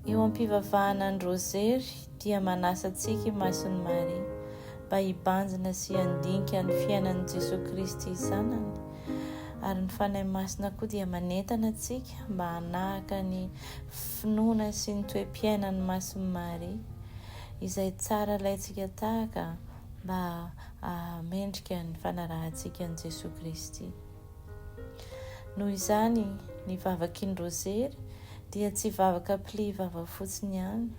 Eo am-pivavahana ny Rozery dia manasa antsika i Masin'i Maria mba hibanjina sy handinika ny fiainan'i Jesoa Kristy Zanany, ary ny Fanahy Masina koa dia manentana antsika mba hanahaka ny finoana sy ny toe-piainan'i Masin'i Maria, izay tsara alaintsika tahaka mba hahamendrika ny fanarahantsika an'i Jesoa Kristy. Noho izany, ny vavaky ny Rozery dia tsy vavaka pli vava fotsiny ihany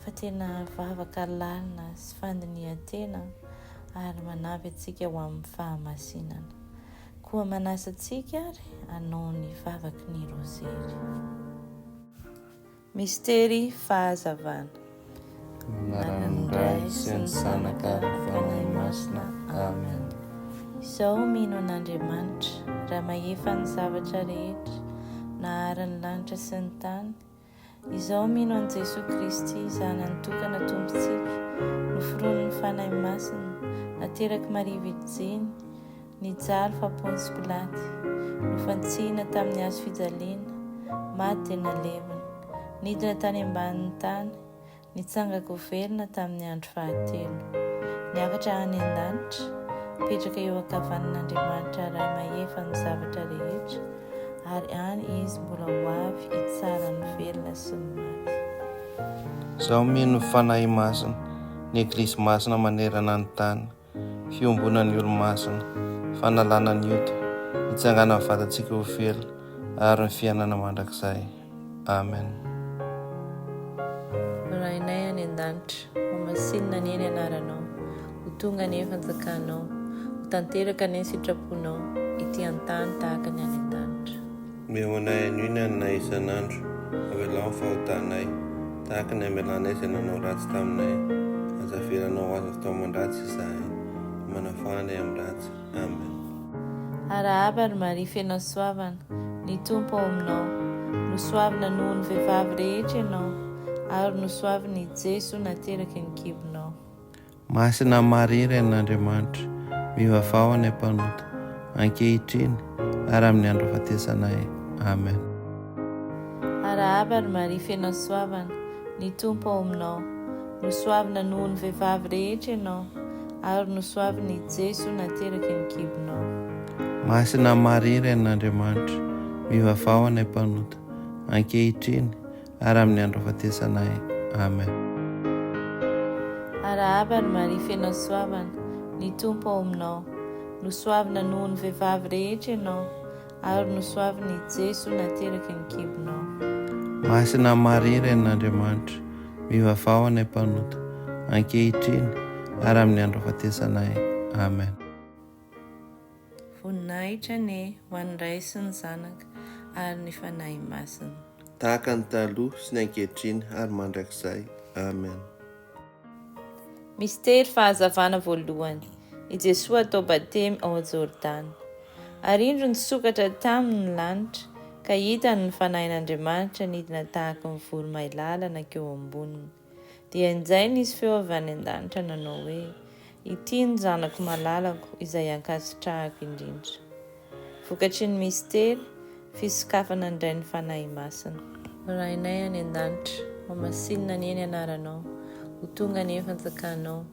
fa tena vavaka lalina sy fandinihan-tena ary manampy antsika ho amin'ny fahamasinana. Koa manasa antsika ary hanao ny vavaky ny Rozery. Mistery Fahazavana. Amin'ny anaran'ny Ray sy ny Zanaka ary ny Fanahy Masina. Amen. Izaho mino an'Andriamanitra, Ray mahefa ny zavatra rehetra, nahary ny lanitra sy ny tany. Izaho mino an'i Jesoa Kristy, Zanany tokana Tompontsika, noforonin'ny Fanahy Masina, naterak'i Maria Virjiny, Nijaly fa Ponsy Pilaty, nofantsihina tamin'ny hazo fijaliana, maty dia nalevina, nidina tany ambanin'ny tany, nitsanga-ko velona tamin'ny andro fahatelo, niakatra any an-danitra, mipetraka eo ankavanan'Andriamanitra Ray mahefa ny zavatra rehetra, ary any Izy mbola ho avy hitsara ny velona sy ny maty. Izaho mino ny Fanahy Masina, ny Eglizy Masina manerana ny tany, fiombonan'ny olo-masina, fanalana ny ota, hitsanganan'ny vatantsika ho velona, ary ny fiainana mandrakizay. Amen. Rainay any an-danitra, ho masinina anie ny anaranao, ho tonga anie ny fanjakanao, ho tanteraka anie ny sitraponao, ety an-tany tahaka ny any an-danitra. Omeo anay anio ny haninay isan'andro, avelao ny fahotanay, tahaka ny amelanay izay nanao ratsy taminay. Aza avelanao ho azo avy taoman-dratsy izahay, fa manafaha anay amin'ny ratsy. Amen. Arahaba ry Maria feno hasoavana, ny Tompo ao aminao. Nosoavina noho ny vehivavy rehetra ianao, ary nosoavina i Jeso nateraky ny kibonao. Masina Maria Renin'Andriamanitra, mivavaha ho anay mpanota, ankehitriny ary amin'ny andro hahafatesanay. Amen. Arahaba ry Maria feno hasoavana, ny Tompo ao aminao. Nosoavina noho ny vehivavy rehetra ianao, ary nosoavina i Jeso nateraky ny kibonao. Masina Maria Renin'Andriamanitra, mivavaha ho anay mpanota, ankehitriny ary amin'ny andro hahafatesanay. Amen. Arahaba ry Maria feno hasoavana, ny Tompo ao aminao. Nosoavina noho ny vehivavy rehetra ianao, ary nosoavina i Jeso nateraky ny kibonao. Masina Maria Renin'Andriamanitra, mivavaha ho anay mpanota, ankehitriny ary amin'ny andro hahafatesanay. Amen. Voninahitra anie ho an'ny Ray sy ny Zanaka ary ny Fanahy Masina. Tahaka ny taloha sy ny ankehitriny ary mandrakizay. Amen. Mistery Fahazavana voalohany, I Jesoa atao batemy ao Jordana. Ary indro nisokatra taminy ny lanitra, ka hitany ny Fanahin'Andriamanitra nidina tahaka ny voromailala nankeo amboniny. Dia injay nisy feo avy any an-danitra nanao hoe, Ity ny Zanako malalako, izay ankasitrahako indrindra. Vokatry ny mistery, fisokafana indray ny Fanahy Masina. Rainay any an-danitra, homasinina anie ny anaranao, ho tonga anie ny fanjakanao,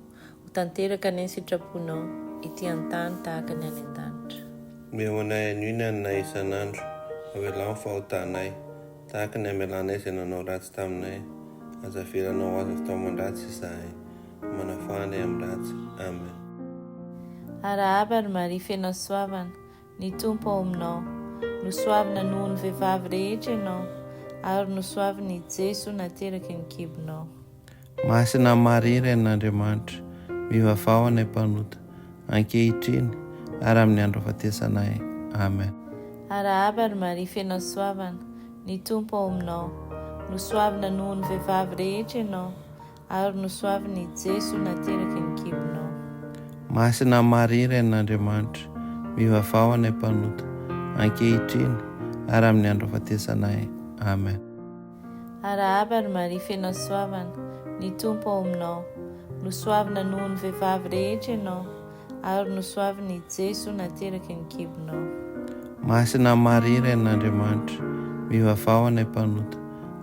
ho tanteraka anie ny sitraponao, ety an-tany tahaka ny any an-danitra. Omeo anay anio ny haninay isan'andro, avelao ny fahotanay, Tahaka ny hamelanay izay nanao ratsy taminay, aza avelanao ho azo avy taoman-dratsy izahay, fa manafaha anay amin'ny ratsy. Amen. Arahaba ry Maria feno hasoavana, ny Tompo ao aminao. Nosoavina noho ny vehivavy rehetra ianao, ary nosoavina i Jeso nateraky ny kibonao. Masina Maria Renin'Andriamanitra, mivavaha ho anay mpanota, ankehitriny ary amin'ny andro hahafatesanay. Amen. Arahaba ry Maria feno hasoavana, ny Tompo ao aminao. Nosoavina noho ny vehivavy rehetra ianao, ary nosoavina i Jeso nateraky ny kibonao. Masina Maria Renin'Andriamanitra, mivavaha ho anay mpanota, ankehitriny ary amin'ny andro hahafatesanay. Amen. Arahaba ry Maria feno hasoavana, ny Tompo ao aminao. Nosoavina noho ny vehivavy rehetra ianao, ary nosoavina i Jeso nateraky ny kibonao. Masina Maria Renin'Andriamanitra, mivavaha ho anay mpanota,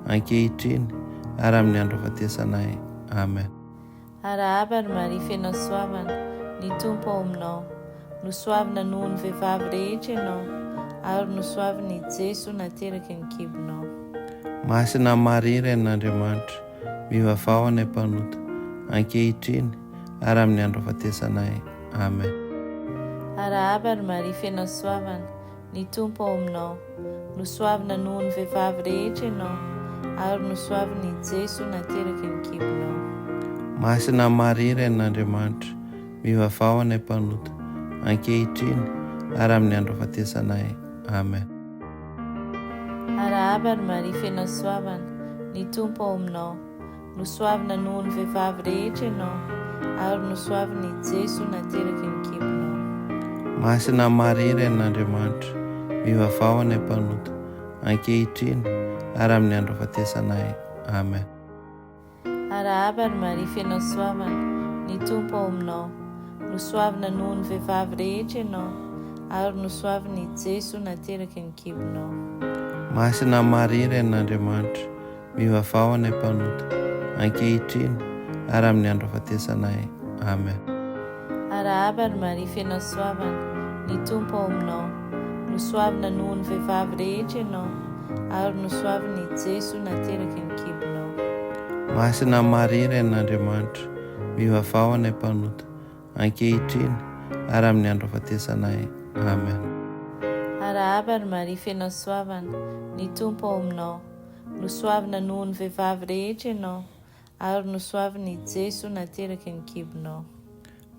ankehitriny ary Ary amin'ny andro hahafatesanay. Amen. Arahaba ry Maria feno hasoavana, ny Tompo ao aminao. Nosoavina noho ny vehivavy rehetra ianao, ary nosoavina i Jeso nateraky ny kibonao. Masina Maria Renin'Andriamanitra, mivavaha ho anay mpanota, ankehitriny ary amin'ny andro hahafatesanay. Amen. Arahaba ry Maria feno hasoavana, Ny Tompo ao aminao. Nosoavina noho ny vehivavy rehetra ianao, ary nosoavina i Jeso nateraky ny kibonao. Masina Maria Renin'Andriamanitra, mivavaha ho anay mpanota, ankehitriny ary amin'ny andro hahafatesanay. Amen. Arahaba ry Maria feno hasoavana, ny Tompo ao aminao. Nosoavina noho ny vehivavy rehetra ianao, ary nosoavina i Jeso nateraky ny kibonao. Masina Maria Renin'Andriamanitra, mivavaha ho anay mpanota, ankehitriny ary amin'ny andro hahafatesanay. Amen. Arahaba ry Maria feno hasoavana, ny Tompo ao aminao. Nosoavina noho ny vehivavy rehetra ianao, ary nosoavina i Jeso nateraky ny kibonao. Masina Maria Renin'Andriamanitra, Mivavaha ho anay mpanota, ankehitriny ary amin'ny andro hahafatesanay. Amen. Arahaba ry Maria feno hasoavana, ny Tompo ao aminao. Nosoavina noho ny vehivavy rehetra ianao, ary nosoavina i Jeso nateraky ny kibonao. Masina Maria Renin'Andriamanitra, mivavaha ho anay mpanota, ankehitriny ary amin'ny andro hahafatesanay. Amen. Arahaba ry Maria feno hasoavana, ny Tompo ao aminao. Nosoavina noho ny vehivavy rehetra ianao, ary nosoavina i Jeso nateraky ny kibonao.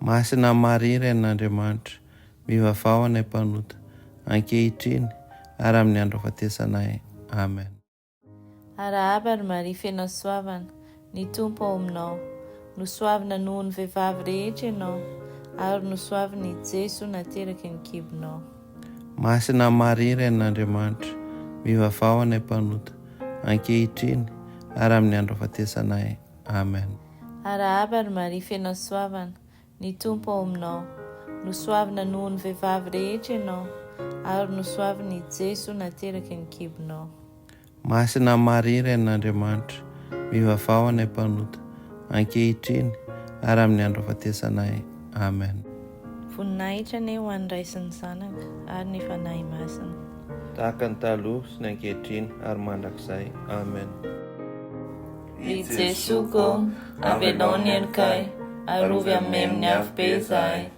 Masina Maria Renin'Andriamanitra, mivavaha ho anay mpanota, ankehitriny ary amin'ny andro hahafatesanay. Amen. Arahaba ry Maria feno hasoavana, ny Tompo ao aminao. Nosoavina noho ny vehivavy rehetra ianao, ary nosoavina i Jeso nateraky ny kibonao. Masina Maria Renin'Andriamanitra, mivavaha ho anay mpanota, ankehitriny ary amin'ny andro hahafatesanay. Amen. Arahaba ry Maria feno hasoavana, ny Tompo ao aminao. Nosoavina noho ny vehivavy rehetra ianao, ary nosoavina i Jeso nateraky ny kibonao. Masina Maria Renin'Andriamanitra, mivavaha ho anay mpanota, ankehitriny ary amin'ny andro hahafatesanay. Amen. Voninahitra anie ho an'ny Ray sy ny Zanaka ary ny Fanahy Masina. Tahaka ny taloha sy ny ankehitriny ary mandrakizay. Amen. Ry Jesoa ô, avelao ny helokay, arovy amin'ny memin'ny afobe izahay,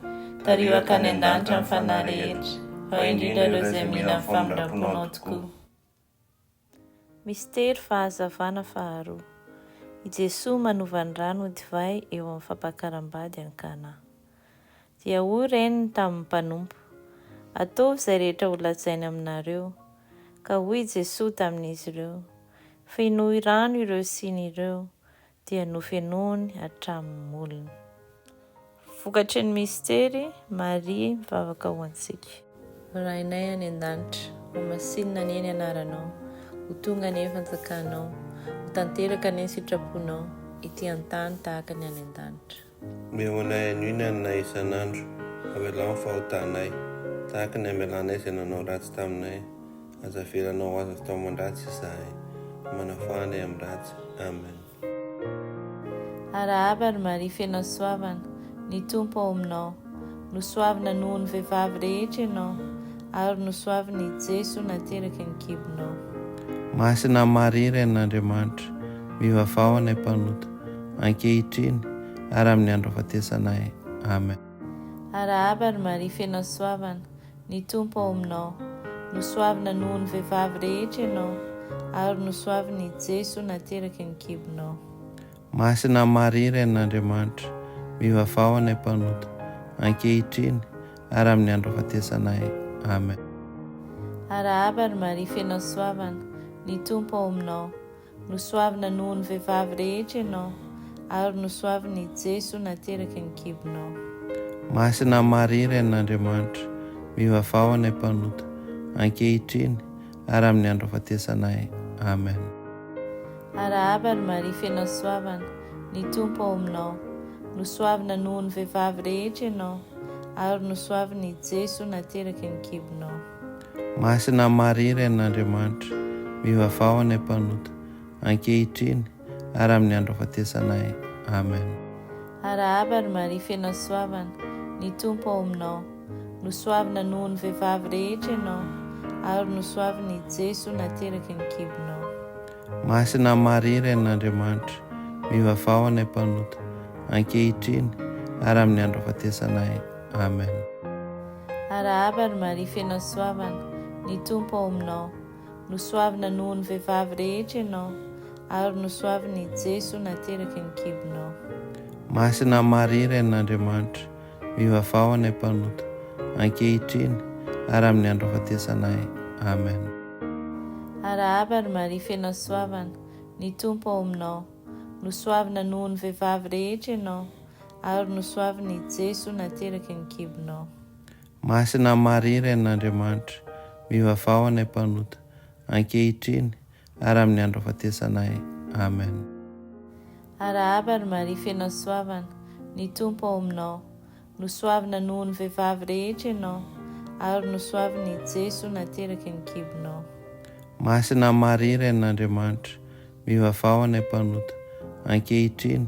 tariho hankany an-danitra ny fanahy rehetra, fa indrindra ireo izay mila ny famindram-ponao tokoa. Mistery fahazavana faharoa, I Jesoa manova ny rano ho divay eo amin'ny fampakaram-bady any Kana. Dia hoy reniny tamin'ny mpanompo, Ataovy izay rehetra holazainy aminareo. Ka hoy i Jesoa tamin'izy ireo, Fenoy rano ireo siny ireo, dia nofenoiny hatramin'ny molony. Vokatry ny mistery, Maria mivavaka ho antsika. Rainay any an-danitra, ho masinina anie ny anaranao, ho tonga anie ny fanjakanao, ho tanteraka anie ny sitraponao, ety an-tany tahaka ny any an-danitra. Omeo anay anio ny haninay isan'andro, avelao ny fahotanay, tahaka ny amelanay izay nanao ratsy taminay, aza avelanao ho azo avy taoman-dratsy izahay, fa manafaha anay amin'ny ratsy. Amen. Arahaba ry Maria feno hasoavana, ny Tompo ao aminao. Nosoavina noho ny vehivavy rehetra ianao, ary nosoavina i Jeso nateraky ny kibonao. Masina Maria Renin'Andriamanitra, mivavaha ho anay mpanota, ankehitriny ary amin'ny andro hahafatesanay. Amen. Arahaba ry Maria feno hasoavana, Ny Tompo ao aminao. Nosoavina noho ny vehivavy rehetra ianao, ary nosoavina i Jeso nateraky ny kibonao. Masina Maria Renin'Andriamanitra, mivavaha ho anay mpanota, ankehitriny ary amin'ny andro hahafatesanay. Amen. Arahaba ry Maria feno hasoavana, ny Tompo ao aminao. Nosoavina noho ny vehivavy rehetra ianao, ary nosoavina i Jeso nateraky ny kibonao. Masina Maria Renin'Andriamanitra, mivavaha ho anay mpanota, ankehitriny ary amin'ny andro hahafatesanay. Amen. Arahaba ry Maria feno hasoavana, ny Tompo ao aminao. Nosoavina noho ny vehivavy rehetra ianao, ary nosoavina i Jeso nateraky ny kibonao. Masina Maria Renin'Andriamanitra, mivavaha ho anay mpanota, ankehitriny Ary amin'ny andro hahafatesanay. Amen. Arahaba ry Maria feno hasoavana, ny Tompo ao aminao. Nosoavina noho ny vehivavy rehetra ianao, ary nosoavina i Jeso nateraky ny kibonao. Masina Maria Renin'Andriamanitra, mivavaha ho anay mpanota, ankehitriny ary amin'ny andro hahafatesanay. Amen. Arahaba ry Maria feno hasoavana, ny Tompo ao aminao. Nosoavina noho ny vehivavy rehetra ianao, ary nosoavina i Jeso nateraky ny kibonao. Masina Maria Renin'Andriamanitra, mivavaha ho anay mpanota, ankehitriny ary amin'ny andro hahafatesanay. Amen. Arahaba ry Maria feno hasoavana, ny Tompo ao aminao. Nosoavina noho ny vehivavy rehetra ianao, ary nosoavina i Jeso nateraky ny kibonao. Masina Maria Renin'Andriamanitra, mivavaha ho anay mpanota, ankehitriny ary amin'ny andro hahafatesanay. Amen. Arahaba ry Maria feno hasoavana, ny Tompo ao aminao. Nosoavina noho ny vehivavy rehetra ianao, ary nosoavina i Jeso nateraky ny kibonao. Masina Maria Renin'Andriamanitra, mivavaha ho anay mpanota, ankehitriny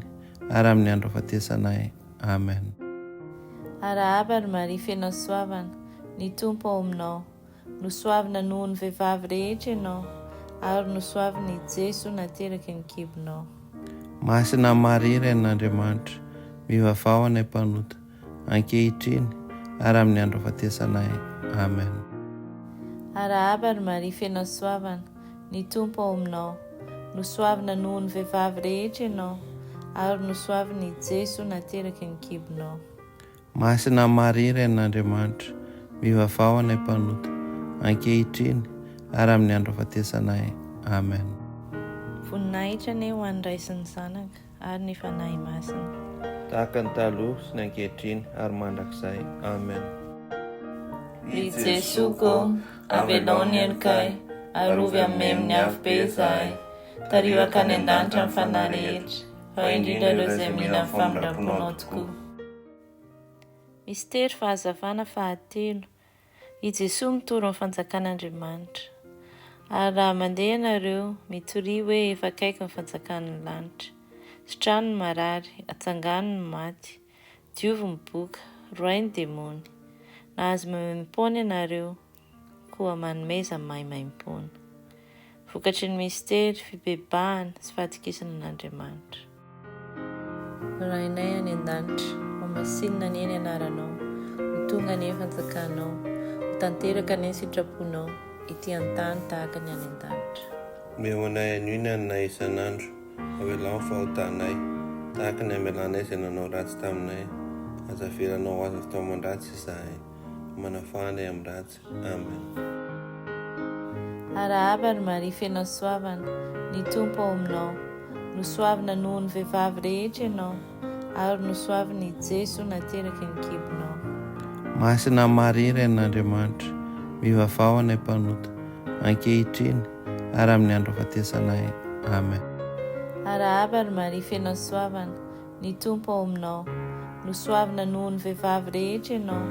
ary amin'ny andro hahafatesanay. Amen. Arahaba ry Maria feno hasoavana, ny Tompo ao aminao. Nosoavina noho ny vehivavy rehetra ianao, ary nosoavina i Jeso nateraky ny kibonao. Masina Maria Renin'Andriamanitra, mivavaha ho anay mpanota, ankehitriny ary amin'ny andro hahafatesanay. Amen. Arahaba ry Maria feno hasoavana, ny Tompo ao aminao. Nosoavina noho ny vehivavy rehetra ianao, ary nosoavina i Jeso nateraky ny kibonao. Masina Maria Renin'Andriamanitra, mivavaha ho anay mpanota, ankehitriny ary amin'ny andro hahafatesanay. Amen. Voninahitra anie ho an'ny Ray sy ny Zanaka ary ny Fanahy Masina. Tahaka ny taloha sy ny ankehitriny ary mandrakizay. Amen. Ry Jesoa ô, avelao ny helokay, arovy amin'ny memin'ny afobe izahay, tariho hankany an-danitra ny fanahy rehetra, fa indrindra ireo izay mila ny famindram-ponao tokoa. Mistery Fahazavana fahatelo, I Jesoa mitory ny fanjakan'Andriamanitra. Ary raha mandeha ianareo, mitoria hoe efa akaiky ny fanjakan'ny lanitra. Sitrano ny marary, atsangano ny maty, diovy ny boka, roahy ny demony. Nahazo maimaimpoana ianareo, koa manomeza maimaimpoana. Vokatry ny mistery, fibebahana sy fahatokisana an'Andriamanitra. Rainay any an-danitra, hohamasinina anie ny anaranao, ho tonga anie ny fanjakanao, ho tanteraka anie ny sitraponao, ety an-tany tahaka ny any an-danitra. Omeo anay anio ny haninay isan'andro, avelao ny fahotanay, tahaka ny amelanay izay nanao ratsy taminay, aza avelanao ho azo avy taoman-dratsy izahay, fa manafaha anay amin'ny ratsy. Amen. Arahaba ry Maria feno hasoavana, ny Tompo ao aminao. Nosoavina noho ny vehivavy rehetra ianao, ary nosoavina i Jeso nateraky ny kibonao. Masina Maria Renin'Andriamanitra, mivavaha ho anay mpanota, ankehitriny ary amin'ny andro hahafatesanay. Amen. Arahaba ry Maria feno hasoavana, Ny Tompo ao aminao. Nosoavina noho ny vehivavy rehetra ianao,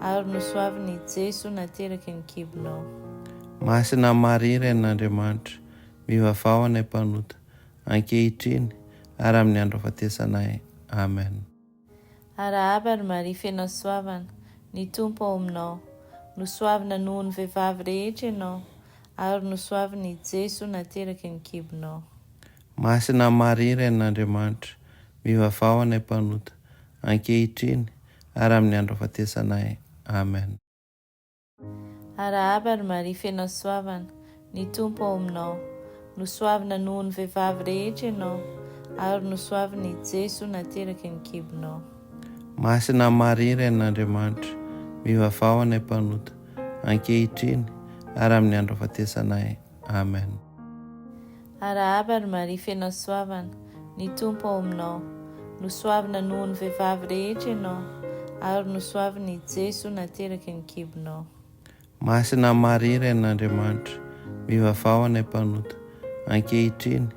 ary nosoavina i Jeso nateraky ny kibonao. Masina Maria Renin'Andriamanitra, mivavaha ho anay mpanota, ankehitriny ary amin'ny andro hahafatesanay. Amen. Arahaba ry Maria feno hasoavana, ny Tompo ao aminao. Nosoavina noho ny vehivavy rehetra ianao, ary nosoavina i Jeso nateraky ny kibonao. Masina Maria Renin'Andriamanitra, mivavaha ho anay mpanota, ankehitriny ary amin'ny andro hahafatesanay. Amen. Arahaba ry Maria feno hasoavana, ny Tompo ao aminao. Nosoavina noho ny vehivavy rehetra ianao, ary nosoavina i Jeso nateraky ny kibonao. Masina Maria Renin'Andriamanitra, mivavaha ho anay mpanota, ankehitriny ary amin'ny andro hahafatesanay. Amen. Arahaba ry Maria feno hasoavana, ny Tompo ao aminao. Nosoavina noho ny vehivavy rehetra ianao, ary nosoavina i Jeso nateraky ny kibonao. Masina Maria Renin'Andriamanitra, mivavaha ho anay mpanota, ankehitriny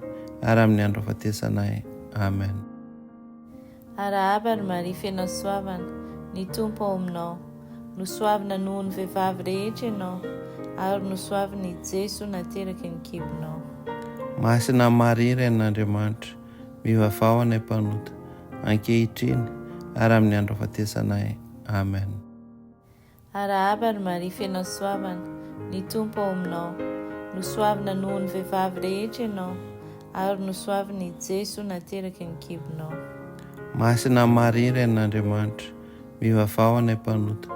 ary amin'ny andro hahafatesanay. Amen. Arahaba ry Maria feno hasoavana, ny Tompo ao aminao. Nosoavina noho ny vehivavy rehetra ianao, ary nosoavina i Jeso nateraky ny kibonao. Masina Maria Renin'Andriamanitra, mivavaha ho anay mpanota, ankehitriny ary amin'ny andro hahafatesanay. Amen. Arahaba ry Maria feno hasoavana, ny Tompo ao aminao. Nosoavina noho ny vehivavy rehetra ianao, ary nosoavina i Jeso nateraky ny kibonao. Masina Maria Renin'Andriamanitra, mivavaha ho anay mpanota,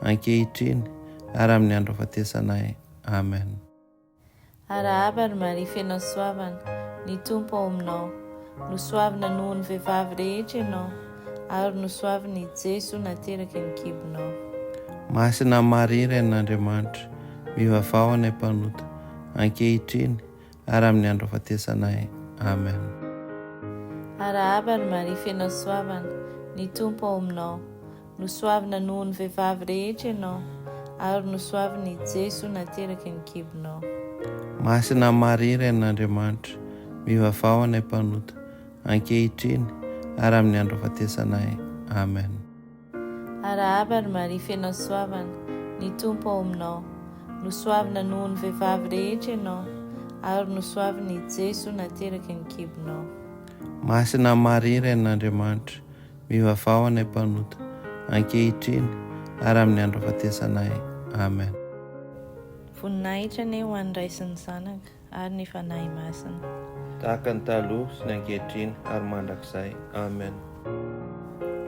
ankehitriny ary amin'ny andro hahafatesanay. Amen. Arahaba ry Maria feno hasoavana, ny Tompo ao aminao. Nosoavina noho ny vehivavy rehetra ianao, ary nosoavina i Jeso nateraky ny kibonao. Masina Maria Renin'Andriamanitra, mivavaha ho anay mpanota, ankehitriny ary amin'ny andro hahafatesanay. Amen. Arahaba ry Maria feno hasoavana, ny Tompo ao aminao. Nosoavina noho ny vehivavy rehetra ianao, ary nosoavina i Jeso nateraky ny kibonao. Masina Maria Renin'Andriamanitra, mivavaha ho anay mpanota, ankehitriny ary amin'ny andro hahafatesanay. Amen. Arahaba ry Maria feno hasoavana, ny Tompo ao aminao. Nosoavina noho ny vehivavy rehetra ianao, ary nosoavina i Jeso nateraky ny kibonao. Masina Maria Renin'Andriamanitra, Mivavaha ho anay mpanota, ankehitriny ary amin'ny andro hahafatesanay. Amen. Voninahitra anie ho an'ny Ray sy ny Zanaka ary ny Fanahy Masina. Tahaka ny taloha sy ny ankehitriny ary mandrakizay. Amen.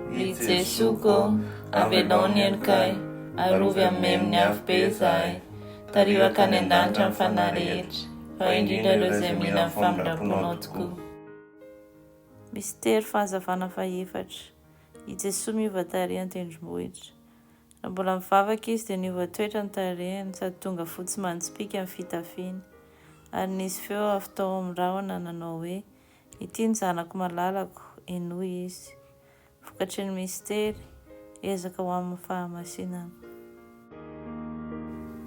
Ry Jesoa ô, avelao ny helokay, arovy amin'ny memin'ny afobe izahay, tariho hankany an-danitra ny fanahy rehetra, fa indrindra ireo izay mila ny famindram-ponao tokoa. Mistery fahazavana fahefatra, I Jesoa miova tarehy an-tendrombohitra. Raha mbola mivavaka Izy dia niova toetra ny tarehiny sady tonga fotsy manjopiaka ny fitafiany. Ary nisy feo avy tao amin'ny rahona nanao hoe, Ity ny Zanako malalako, henoy Izy. Vokatry ny mistery, ezaka ho amin'ny fahamasinana.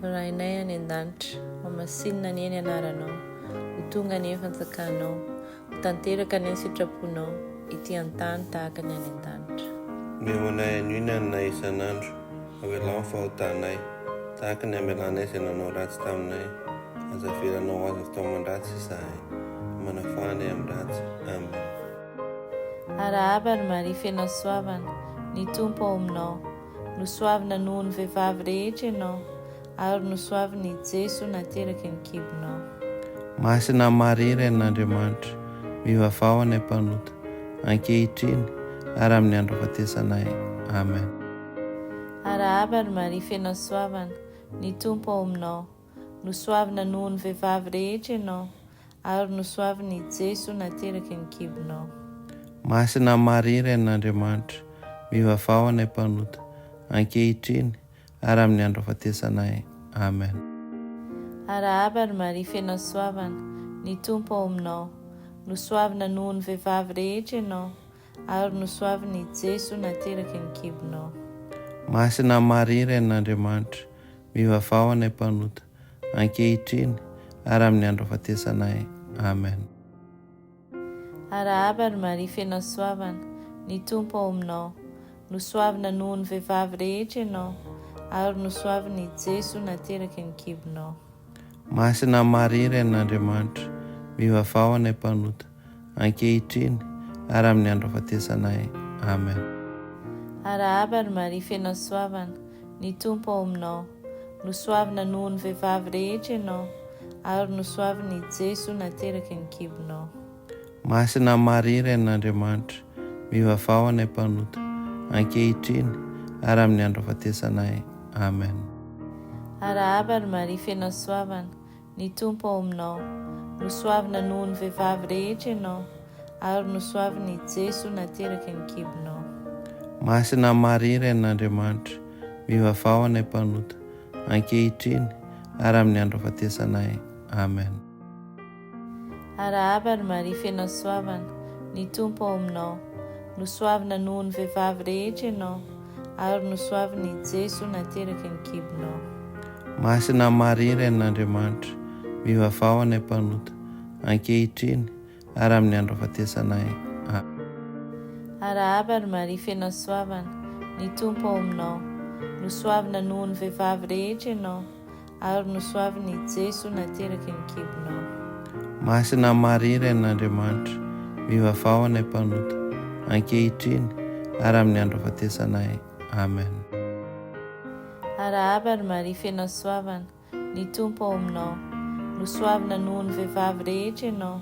Rainay any an-danitra, hohamasinina anie ny anaranao, ho tonga anie ny fanjakanao, ho tanteraka anie ny sitraponao, ety an-tany tahaka ny any an-danitra. Omeo anay anio ny haninay isan'andro, avelao ny fahotanay, tahaka ny amelanay izay nanao ratsy taminay, aza avelanao ho azo avy taoman-dratsy izahay, fa manafaha anay amin'ny ratsy. Amen. Arahaba ry Maria feno hasoavana, ny Tompo ao aminao. Nosoavina noho ny vehivavy rehetra ianao, ary nosoavina i Jeso nateraky ny kibonao. Masina Maria Renin'Andriamanitra, mivavaha ho anay mpanota, ankehitriny ary amin'ny andro hahafatesanay. Amen. Arahaba ry Maria feno hasoavana, ny Tompo ao aminao. Nosoavina noho ny vehivavy rehetra ianao, ary nosoavina i Jeso nateraky ny kibonao. Masina Maria Renin'Andriamanitra, mivavaha ho anay mpanota, ankehitriny ary amin'ny andro hahafatesanay. Amen. Arahaba ry Maria feno hasoavana, ny Tompo ao aminao. Nosoavina noho ny vehivavy rehetra ianao, ary nosoavina i Jeso nateraky ny kibonao. Masina Maria Renin'Andriamanitra, mivavaha ho anay mpanota, ankehitriny ary amin'ny andro hahafatesanay. Amen. Arahaba ry Maria feno hasoavana, ny Tompo ao aminao. Nosoavina noho ny vehivavy rehetra ianao, ary nosoavina i Jeso nateraky ny kibonao. Masina Maria Renin'Andriamanitra, mivavaha ho anay mpanota, ankehitriny ary amin'ny andro hahafatesanay. Amen. Arahaba ry Maria feno hasoavana, ny Tompo ao aminao. Nosoavina noho ny vehivavy rehetra ianao, ary nosoavina i Jeso nateraky ny kibonao. Masina Maria Renin'Andriamanitra, mivavaha ho anay mpanota, ankehitriny ary amin'ny andro hahafatesanay. Amen. Arahaba ry Maria feno hasoavana, Ny Tompo ao aminao. Nosoavina noho ny vehivavy rehetra ianao, ary nosoavina i Jeso nateraky ny kibonao. Masina Maria Renin'Andriamanitra, mivavaha ho anay mpanota, ankehitriny ary amin'ny andro hahafatesanay. Amen. Arahaba ry Maria feno hasoavana, ny Tompo ao aminao. Nosoavina noho ny vehivavy rehetra ianao, ary nosoavina i Jeso nateraky ny kibonao. Masina Maria Renin'Andriamanitra, mivavaha ho anay mpanota, ankehitriny ary amin'ny andro hahafatesanay. Amen. Arahaba ry Maria feno hasoavana, ny Tompo ao aminao. Nosoavina noho ny vehivavy rehetra ianao, ary nosoavina i Jeso nateraky ny kibonao. Masina Maria Renin'Andriamanitra, mivavaha ho anay mpanota, ankehitriny ary amin'ny andro hahafatesanay. Amen. Arahaba ry Maria feno hasoavana, ny Tompo ao aminao. Nosoavina noho ny vehivavy rehetra ianao,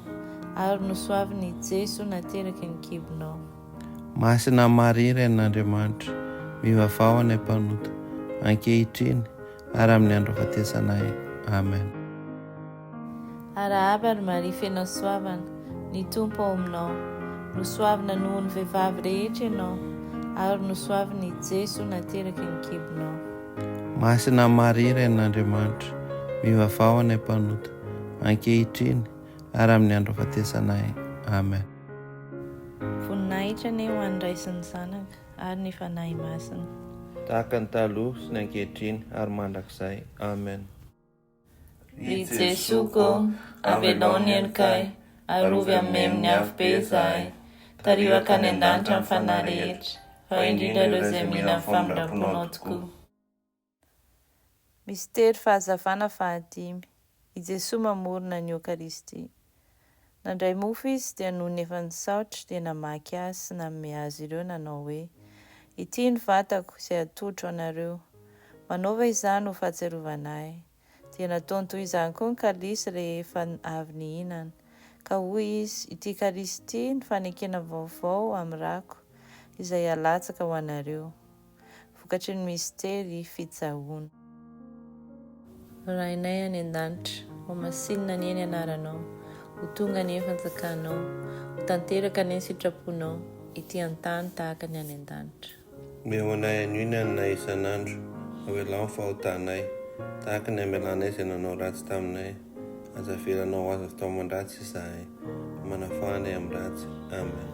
ary nosoavina i Jeso nateraky ny kibonao. Masina Maria Renin'Andriamanitra, mivavaha ho anay mpanota, ankehitriny ary amin'ny andro hahafatesanay. Amen. Arahaba ry Maria feno hasoavana, ny Tompo ao aminao. Nosoavina noho ny vehivavy rehetra ianao, ary nosoavina i Jeso nateraky ny kibonao. Masina Maria Renin'Andriamanitra, mivavaha ho anay mpanota, ankehitriny ary amin'ny andro hahafatesanay. Amen. Voninahitra anie ho an'ny Ray sy ny Zanaka ary ny Fanahy Masina. Tahaka ny taloha sy ny ankehitriny ary mandrakizay. Amen. Ry Jesoa ô, avelao ny helokay, arovy amin'ny memin'ny afobe izahay, tariho hankany an-danitra ny fanahy rehetra, fa indrindra ireo izay mila ny famindram-ponao tokoa. Mistery Fahazavana fahadimy, I Jesoa mamorona ny Eokaristia. Nandray mofo Izy dia nony efa nisaotra dia namaky azy sy nanome azy ireo nanao hoe, Ity ny vatako izay atolotro anareo. Manaova izany ho fahatsiarovana Ahy. Dia nataony toy izany koa ny kalisy rehefa avy nihinana. Ka hoy Izy, Ity kalisy ity ny fanekena vaovao amin'ny rako, izay halatsaka ho anareo. Vokatry ny mistery fitsahoana. Rainay any an-danitra, hohamasinina anie ny anaranao, ho tonga anie ny fanjakanao, ho tanteraka anie ny sitraponao, ety an-tany tahaka ny any an-danitra. Omeo anay anio ny haninay isan'andro, avelao ny fahotanay, tahaka ny amelanay izay nanao ratsy taminay. Aza avelanao ho azo avy taoman-dratsy izahay, fa manafaha anay amin'ny ratsy. Amen.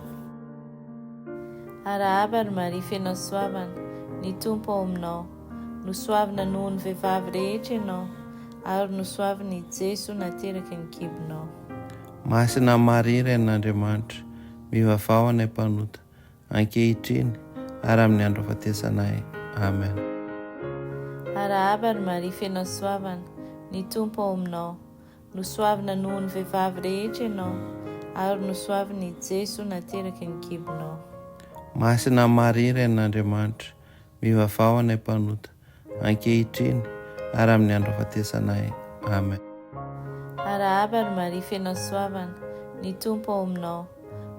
Arahaba ry Maria feno hasoavana, ny Tompo ao aminao. Nosoavina noho ny vehivavy rehetra ianao, ary nosoavina i Jeso nateraky ny kibonao. Masina Maria Renin'Andriamanitra, mivavaha ho anay mpanota, ankehitriny ary amin'ny andro hahafatesanay. Amen. Arahaba ry Maria feno hasoavana, ny Tompo ao aminao. Nosoavina noho ny vehivavy rehetra ianao, ary nosoavina i Jeso nateraky ny kibonao. Masina Maria Renin'Andriamanitra, mivavaha ho anay mpanota, ankehitriny ary amin'ny andro hahafatesanay. Amen. Arahaba ry Maria feno hasoavana, ny Tompo ao aminao.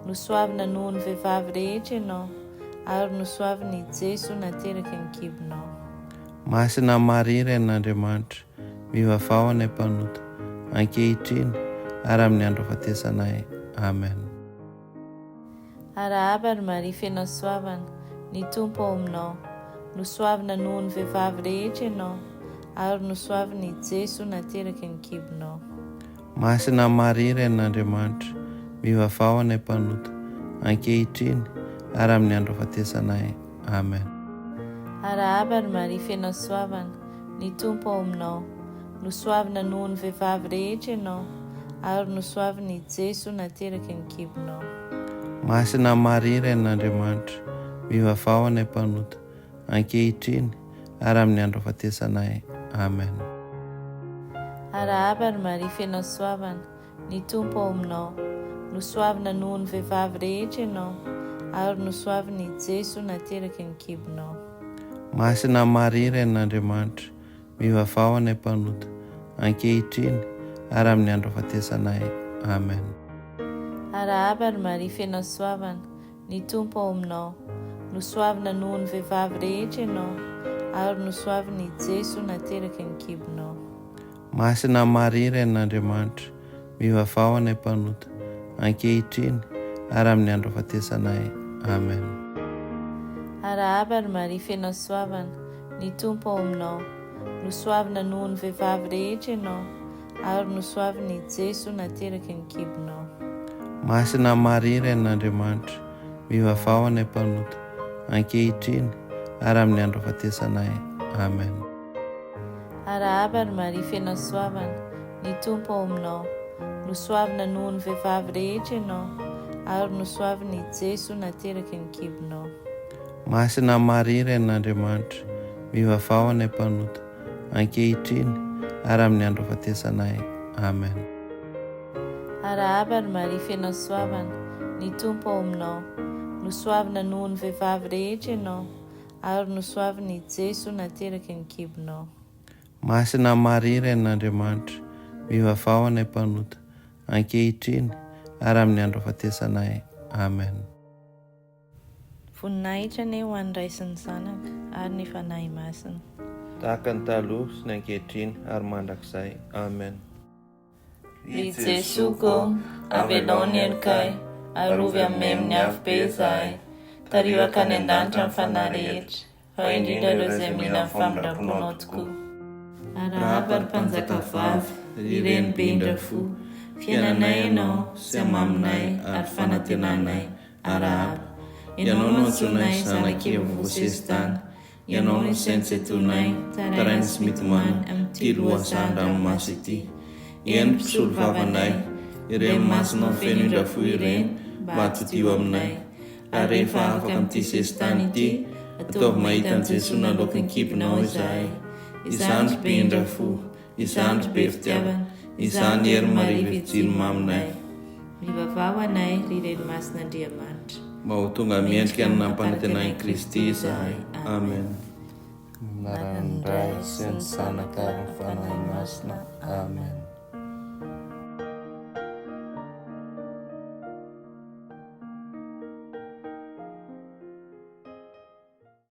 Nosoavina noho ny vehivavy rehetra ianao, ary nosoavina i Jeso nateraky ny kibonao. Masina Maria Renin'Andriamanitra, mivavaha ho anay mpanota, ankehitriny ary amin'ny andro hahafatesanay. Amen. Arahaba ry Maria feno hasoavana, ny Tompo ao aminao. Nosoavina noho ny vehivavy rehetra ianao, ary nosoavina i Jeso nateraky ny kibonao. Masina Maria Renin'Andriamanitra, mivavaha ho anay mpanota, ankehitriny ary amin'ny andro hahafatesanay. Amen. Arahaba ry Maria feno hasoavana, ny Tompo ao aminao. Nosoavina noho ny vehivavy rehetra ianao, ary nosoavina i Jeso nateraky ny kibonao. Masina Maria Renin'Andriamanitra, mivavaha ho anay mpanota, ankehitriny ary amin'ny andro hahafatesanay. Amen. Arahaba ry Maria feno hasoavana, ny Tompo ao aminao. Nosoavina noho ny vehivavy rehetra ianao, ary nosoavina i Jeso nateraky ny kibonao. Masina Maria Renin'Andriamanitra, Mivavaha ho anay mpanota, ankehitriny ary amin'ny andro hahafatesanay. Amen. Arahaba ry Maria feno hasoavana, ny Tompo ao aminao. Nosoavina noho ny vehivavy rehetra ianao, ary nosoavina i Jeso nateraky ny kibonao. Masina Maria Renin'Andriamanitra, mivavaha ho anay mpanota, ankehitriny ary amin'ny andro hahafatesanay. Amen. Arahaba ry Maria feno hasoavana, ny Tompo ao aminao. Nosoavina noho ny vehivavy rehetra ianao, ary nosoavina i Jeso nateraky ny kibonao. Masina Maria Renin'Andriamanitra, mivavaha ho anay mpanota, ankehitriny ary amin'ny andro hahafatesanay. Amen. Arahaba ry Maria feno hasoavana, ny Tompo ao aminao. Nosoavina noho ny vehivavy rehetra ianao, ary nosoavina i Jeso nateraky ny kibonao. Masina Maria Renin'Andriamanitra, mivavaha ho anay mpanota, ankehitriny ary amin'ny andro hahafatesanay. Amen. Arahaba ry Maria feno hasoavana, ny Tompo ao aminao. Nosoavina noho ny vehivavy rehetra ianao, ary nosoavina i Jeso nateraky ny kibonao. Masina Maria Renin'Andriamanitra, mivavaha ho anay mpanota, ankehitriny ary amin'ny andro hahafatesanay. Amen. Voninahitra anie ho an'ny Ray sy ny Zanaka ary ny Fanahy Masina. Tahaka ny taloha sy ny ankehitriny ary mandrakizay. Amen. Ry Jesoa ô, avelao ny helokay, arovy amin'ny memin'ny afobe izahay, tariho hankany an-danitra ny fanahy rehetra, Fa indrindra ireo izay mila ny famindram-ponao tokoa. Arahaba ry Mpanjaka vavy, ry Reny be indra fo, fiainanay Ianao, sy hamaminay ary fanantenanay, arahaba. Ianao no antsoinay zanak'i Eva voasesitany, Ianao no saintsaintonay, taraina sy mitomany amin'ity lohasahan-dranomaso ity. Eny mpisolo vavanay, ireny masonao feno indra fo ireny mba atodiho aminay. Ary rehefa afaka amin'ity sesitany ity, ataovy mahita an'i Jesoa naloaky ny kibonao izahay. Izany ry be indra fo, izany ry be fitiavana, izany hery Maria Virjiny maminay. Mivavaha ho anay, ry Reny Masin'Andriamanitra. Mba ho tonga mendrika ny nampanantenain'i Kristy izahay. Amen. Amin'ny anaran'ny Ray sy ny Zanaka ary ny Fanahy Masina. Amen.